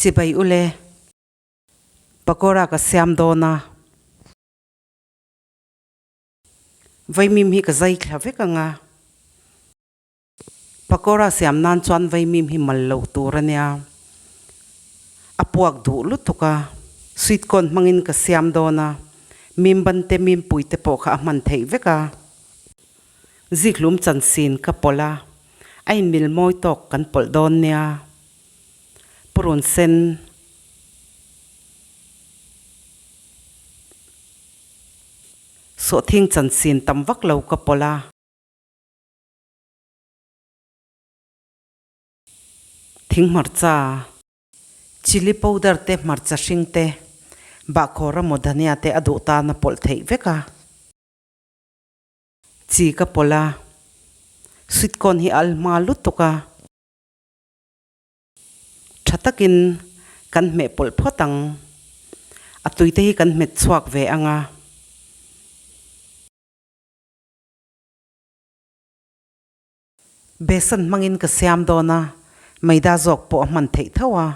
Chibai ule. Pakora ka siam dawn a. Vaimim hi ka zai thla vek ang a. Pakora siam nan chuan vaimim hi mal lo tur a nia. A puak duh lutuk a. Sweet corn hmangin ka siam dawn a. Mim ban te mim pui te pawh kha a hman theih vek a. Ziklum chansin ka pawlh a. A inmil mawi tawk kan pawlh dawn nia. Purun sen. Sawhthing chanchin tam vak lo ka pawlh a. Thing hmarcha, chilli powder te hmarcha hring te, bahkhawr emaw dhania te a duh tan a pawlh theih vek a. Chi ka pawlh a. Sweet corn hi a al hma lutuk a. Tha takin kan hmeh pawlh phawt ang. A tuite hi kan hmet chhuak ve ang a. Besan hmangin ka siam dawn a, maida zawk pawh a hman theih tho a.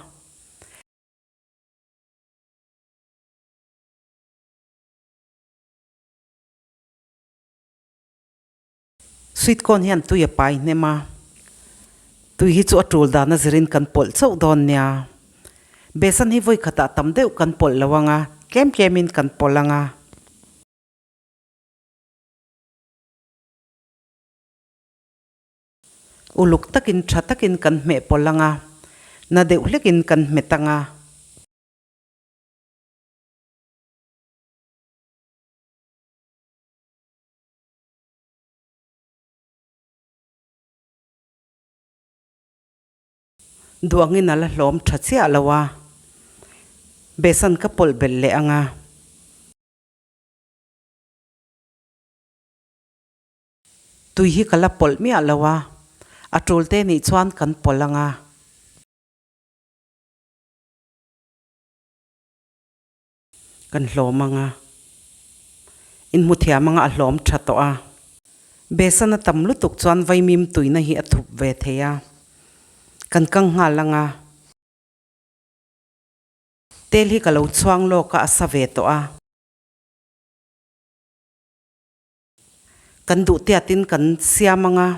Sweet corn hian tui a pai hnem a, tui hi chu a tul dan a zirin kan pawlh chauh dawn nia. Besan hi vawi khatah tam deuh kan pawlh lo ang a, tlem tlemin kan pawlh ang a. Uluk takin tha takin kan hmeh pawlh ang a, na deuh hlekin kan hmet ang a. Duangin a la hlawm tha chiah lo a, besan ka pawlh belh leh ang a. Tui hi ka la pawlh miah lo a, a tul te nih chuan kan pawlh ang a. Kan hlawm ang a, in hmu thiam anga a hlawm tha tawh a. Besan a tam lutuk chuan vaimim tuina hi a thup ve thei a, kan kang nghal ang a. Tel hi ka lo chhuang lawk a, a sa ve tawh a. Kan duh tiatin kan siam ang a,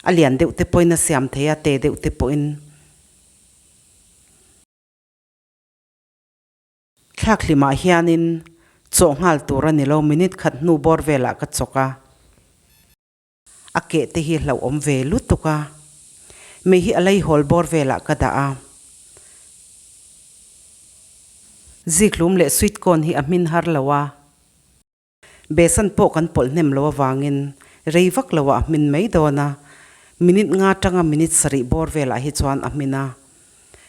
a lian deuh te pawhin a siam thei a, te deuh te pawhin. Thlakhlimah hianin chawh nghal tur a ni lo, minute khat hnu bawr velah ka chawk a, a keh te hi hlauhawm ve lutuk a, mei hi a leihawl bawr velah ka dah a, zikhlum leh sweet corn hi a hmin har lo a, besan pawh kan pawlh hnem lo avangin rei vak loah a hmin mai dawn a, minute nga tanga minute sarih bawr velah hi chuan a hmin a.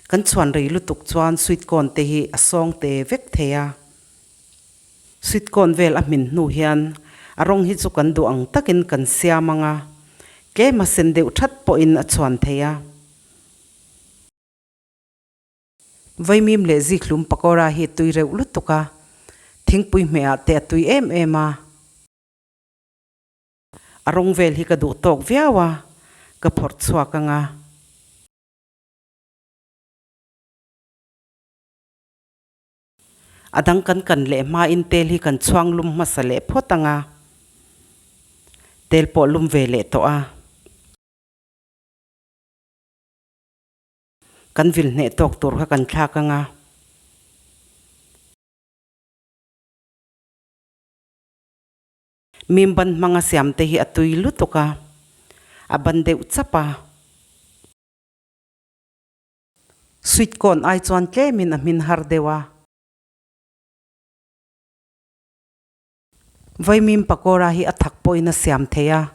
Kan chhuan rei lutuk chuan sweet corn te hi a sawng te vek thei a. Sweet corn vel a hmin hnu hian a rawng hi chu kan duh ang takin kan siam ang a, tlem a sen deuh that pawhin a chhuan thei a. Vaimim leh zikhlum pakora hi tui reuh lutuk a, thingpui hmehah te a tui em em a. A rawng vel hi ka duh tawk viau a, ka phawrh chhuak ang a. A dang kan kan leh hmain tel hi kan chhuang lum hmasa leh phawt ang a, tel pawh lum ve leh tawh a. Kan vil hneh tawk tur kha kan thlak ang a. Mim ban hmanga siam te hi a tui lutuk a, a ban deuh chap a. Sweet corn ai chuan tlemin a hmin har deuh a. Vaimim pakora hi a thak pawhin a siam thei a,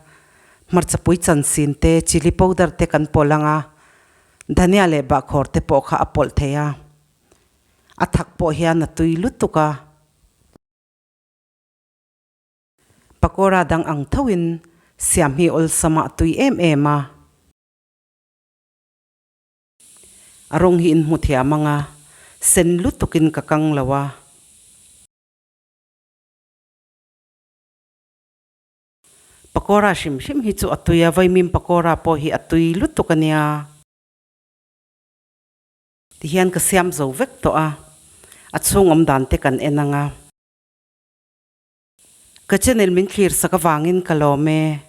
hmarchapui chansin te, chilli powder te kan pawlh ang a, dhania leh bahkhawr te pawh kha a pawlh thei a, a thak pawh hian a tui lutuk a. Pakora dang ang thoin siam hi awlsama a tui em em a. A rawng hi in hmu thiam ang a, sen lutukin ka kang lo a. Pakora hrim hrim hi chu a tui a, vaimim pakora pawh hi a tui lutuk a nia. Tihian ka siam zo vek tawh a, a chhung awm dan te kan en ang a. Ka channel min thlir sak avangin ka lawm e.